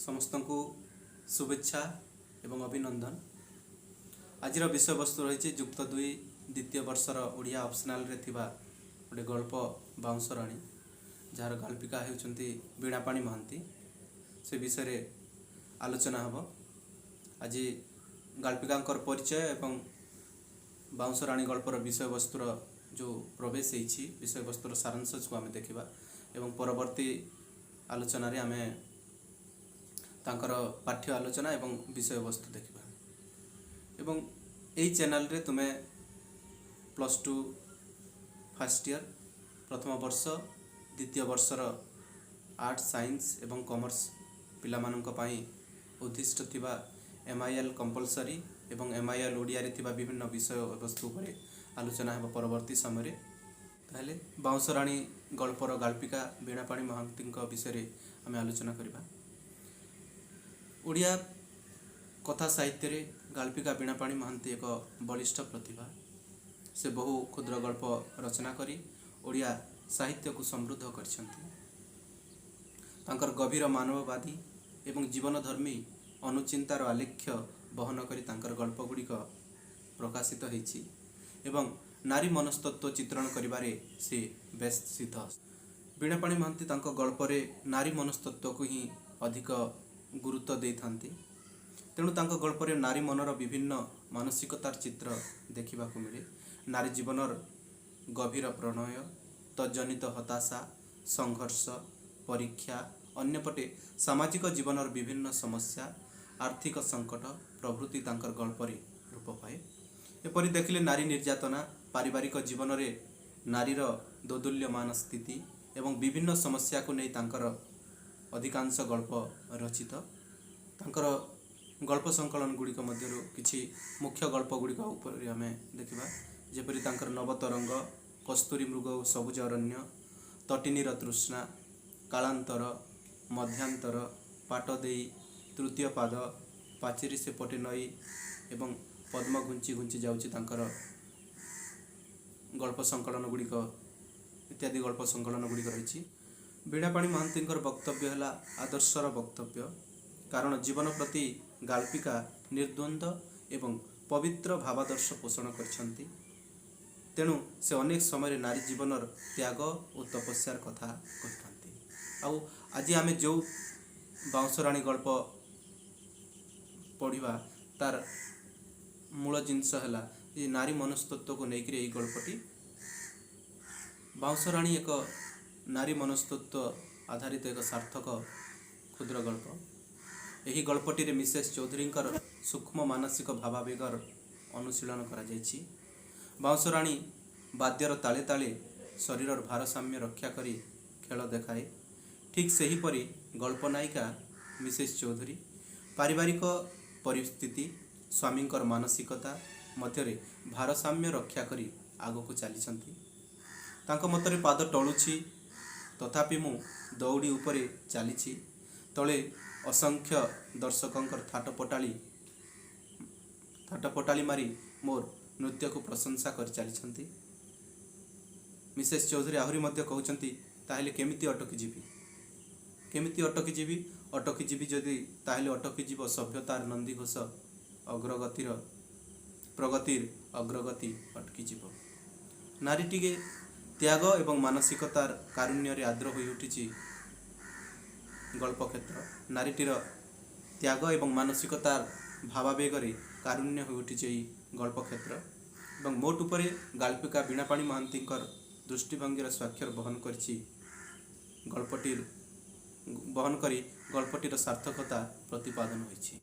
ସମସ୍ତଙ୍କୁ ଶୁଭେଚ୍ଛା ଏବଂ ଅଭିନନ୍ଦନ। ଆଜିର ବିଷୟବସ୍ତୁ ରହିଛି ଯୁକ୍ତ ଦୁଇ ଦ୍ୱିତୀୟ ବର୍ଷର ଓଡ଼ିଆ ଅପସନାଲରେ ଥିବା ଗୋଟେ ଗଳ୍ପ ବାଉଁଶରାଣୀ, ଯାହାର ଗାଳ୍ପିକା ହେଉଛନ୍ତି ବୀଣାପାଣି ମହାନ୍ତି। ସେ ବିଷୟରେ ଆଲୋଚନା ହେବ ଆଜି। ଗାଳ୍ପିକାଙ୍କର ପରିଚୟ ଏବଂ ବାଉଁଶରାଣୀ ଗଳ୍ପର ବିଷୟବସ୍ତୁର ଯେଉଁ ପ୍ରବେଶ ହେଇଛି, ବିଷୟବସ୍ତୁର ସାରାଂଶକୁ ଆମେ ଦେଖିବା ଏବଂ ପରବର୍ତ୍ତୀ ଆଲୋଚନାରେ ଆମେ ତାଙ୍କର ପାଠ୍ୟ ଆଲୋଚନା ଏବଂ ବିଷୟବସ୍ତୁ ଦେଖିବା। ଏବଂ ଏହି ଚ୍ୟାନେଲରେ ତୁମେ ପ୍ଲସ୍ ଟୁ ଫାର୍ଷ୍ଟ ଇୟର୍, ପ୍ରଥମ ବର୍ଷ, ଦ୍ୱିତୀୟ ବର୍ଷର ଆର୍ଟସ୍, ସାଇନ୍ସ ଏବଂ କମର୍ସ ପିଲାମାନଙ୍କ ପାଇଁ ଉଦ୍ଦିଷ୍ଟ ଥିବା ଏମ୍ I L compulsory ଏବଂ ଏମ୍ I L ଓଡ଼ିଆରେ ଥିବା ବିଭିନ୍ନ ବିଷୟବସ୍ତୁ ଉପରେ ଆଲୋଚନା ହେବ ପରବର୍ତ୍ତୀ ସମୟରେ। ତାହେଲେ ବାଉଁଶରାଣୀ ଗଳ୍ପର ଗାଳ୍ପିକା ବୀଣାପାଣି ମହାନ୍ତିଙ୍କ ବିଷୟରେ ଆମେ ଆଲୋଚନା କରିବା। ଓଡ଼ିଆ କଥା ସାହିତ୍ୟରେ ଗାଳ୍ପିକା ବୀଣାପାଣି ମହାନ୍ତି ଏକ ବଳିଷ୍ଠ ପ୍ରତିଭା। ସେ ବହୁ କ୍ଷୁଦ୍ର ଗଳ୍ପ ରଚନା କରି ଓଡ଼ିଆ ସାହିତ୍ୟକୁ ସମୃଦ୍ଧ କରିଛନ୍ତି। ତାଙ୍କର ଗଭୀର ମାନବବାଦୀ ଏବଂ ଜୀବନଧର୍ମୀ ଅନୁଚିନ୍ତାର ଆଲେଖ୍ୟ ବହନ କରି ତାଙ୍କର ଗଳ୍ପ ଗୁଡ଼ିକ ପ୍ରକାଶିତ ହେଇଛି ଏବଂ ନାରୀ ମନସ୍ତତ୍ଵ ଚିତ୍ରଣ କରିବାରେ ସେ ବେଶ୍ ସିଦ୍ଧ। ବୀଣାପାଣି ମହାନ୍ତି ତାଙ୍କ ଗଳ୍ପରେ ନାରୀ ମନସ୍ତତ୍ଵକୁ ହିଁ ଅଧିକ ଗୁରୁତ୍ୱ ଦେଇଥାନ୍ତି। ତେଣୁ ତାଙ୍କ ଗଳ୍ପରେ ନାରୀ ମନର ବିଭିନ୍ନ ମାନସିକତାର ଚିତ୍ର ଦେଖିବାକୁ ମିଳେ। ନାରୀ ଜୀବନର ଗଭୀର ପ୍ରଣୟ, ତଜ୍ଜନିତ ହତାଶା, ସଂଘର୍ଷ, ପରୀକ୍ଷା, ଅନ୍ୟପଟେ ସାମାଜିକ ଜୀବନର ବିଭିନ୍ନ ସମସ୍ୟା, ଆର୍ଥିକ ସଙ୍କଟ ପ୍ରଭୃତି ତାଙ୍କର ଗଳ୍ପରେ ରୂପ ପାଏ। ଏପରି ଦେଖିଲେ ନାରୀ ନିର୍ଯାତନା, ପାରିବାରିକ ଜୀବନରେ ନାରୀର ଦୋଦୁଲ୍ୟମାନ ସ୍ଥିତି ଏବଂ ବିଭିନ୍ନ ସମସ୍ୟାକୁ ନେଇ ତାଙ୍କର ଅଧିକାଂଶ ଗଳ୍ପ ରଚିତ। ତାଙ୍କର ଗଳ୍ପ ସଂକଳନ ଗୁଡ଼ିକ ମଧ୍ୟରୁ କିଛି ମୁଖ୍ୟ ଗଳ୍ପ ଗୁଡ଼ିକ ଉପରେ ଆମେ ଦେଖିବା, ଯେପରି ତାଙ୍କର ନବତରଙ୍ଗ, କସ୍ତୁରୀ ମୃଗ ଓ ସବୁଜ ଅରଣ୍ୟ, ତଟିନୀର ତୃଷ୍ଣା, କାଳାନ୍ତର, ମଧ୍ୟାନ୍ତର, ପାଟ ଦେଇ, ତୃତୀୟ ପାଦ, ପାଚେରୀ ସେପଟେ ନଈ ଏବଂ ପଦ୍ମ ଘୁଞ୍ଚି ଘୁଞ୍ଚି ଯାଉଛି, ତାଙ୍କର ଗଳ୍ପ ସଂକଳନ ଗୁଡ଼ିକ ଇତ୍ୟାଦି ଗଳ୍ପ ସଂକଳନ ଗୁଡ଼ିକ ରହିଛି। ବୀଣାପାଣି ମହାନ୍ତିଙ୍କର ବକ୍ତବ୍ୟ ହେଲା ଆଦର୍ଶର ବକ୍ତବ୍ୟ, କାରଣ ଜୀବନ ପ୍ରତି ଗାଳ୍ପିକା ନିର୍ଦ୍ୱନ୍ଦ୍ୱ ଏବଂ ପବିତ୍ର ଭାବାଦର୍ଶ ପୋଷଣ କରିଛନ୍ତି। ତେଣୁ ସେ ଅନେକ ସମୟରେ ନାରୀ ଜୀବନର ତ୍ୟାଗ ଓ ତପସ୍ୟାର କଥା କହିଥାନ୍ତି। ଆଉ ଆଜି ଆମେ ଯେଉଁ ବାଉଁଶରାଣୀ ଗଳ୍ପ ପଢ଼ିବା, ତାର ମୂଳ ଜିନିଷ ହେଲା ଏ ନାରୀ ମନସ୍ତତ୍ଵକୁ ନେଇକରି ଏଇ ଗଳ୍ପଟି। ବାଉଁଶରାଣୀ ଏକ ନାରୀ ମନସ୍ତତ୍ଵ ଆଧାରିତ ଏକ ସାର୍ଥକ କ୍ଷୁଦ୍ର ଗଳ୍ପ। ଏହି ଗଳ୍ପଟିରେ ମିସେସ୍ ଚୌଧୁରୀଙ୍କର ସୂକ୍ଷ୍ମ ମାନସିକ ଭାବାବେଗର ଅନୁଶୀଳନ କରାଯାଇଛି। ବାଉଁଶରାଣୀ ବାଦ୍ୟର ତାଳେ ତାଳେ ଶରୀରର ଭାରସାମ୍ୟ ରକ୍ଷା କରି ଖେଳ ଦେଖାଏ। ଠିକ୍ ସେହିପରି ଗଳ୍ପ ନାୟିକା ମିସେସ୍ ଚୌଧୁରୀ ପାରିବାରିକ ପରିସ୍ଥିତି, ସ୍ୱାମୀଙ୍କର ମାନସିକତା ମଧ୍ୟରେ ଭାରସାମ୍ୟ ରକ୍ଷା କରି ଆଗକୁ ଚାଲିଛନ୍ତି। ତାଙ୍କ ମତରେ, ପାଦ ଟଳୁଛି, ତଥାପି ମୁଁ ଦଉଡ଼ି ଉପରେ ଚାଲିଛି। ତଳେ ଅସଂଖ୍ୟ ଦର୍ଶକଙ୍କର ଥାଟ ପଟାଳି ମାରି ମୋର ନୃତ୍ୟକୁ ପ୍ରଶଂସା କରି ଚାଲିଛନ୍ତି। ମିସେସ୍ ଚୌଧୁରୀ ଆହୁରି ମଧ୍ୟ କହୁଛନ୍ତି, ତାହେଲେ କେମିତି ଅଟକି ଯିବି? କେମିତି ଅଟକି ଯିବି? ଅଟକି ଯିବି ଯଦି, ତାହେଲେ ଅଟକି ଯିବ ସଭ୍ୟତାର ନନ୍ଦିଘୋଷ ଅଗ୍ରଗତିର, ପ୍ରଗତିର ଅଗ୍ରଗତି ଅଟକିଯିବ। ନାରୀଟିର ତ୍ୟାଗ ଏବଂ ମାନସିକତାର କାରୁଣ୍ୟରେ ଆର୍ଦ୍ର ହୋଇଉଠିଛି ଗଳ୍ପକ୍ଷେତ୍ର। ନାରୀଟିର ତ୍ୟାଗ ଏବଂ ମାନସିକତାର ଭାବାବେଗରେ କାରୁଣ୍ୟ ହୋଇଉଠିଛି ଏହି ଗଳ୍ପକ୍ଷେତ୍ର ଏବଂ ମୋଟ ଉପରେ ଗାଳ୍ପିକା ବୀଣାପାଣି ମହାନ୍ତିଙ୍କର ଦୃଷ୍ଟିଭଙ୍ଗୀର ସ୍ୱାକ୍ଷର ବହନ କରିଛି ଗଳ୍ପଟିର ବହନ କରି ଗଳ୍ପଟିର ସାର୍ଥକତା ପ୍ରତିପାଦନ ହୋଇଛି।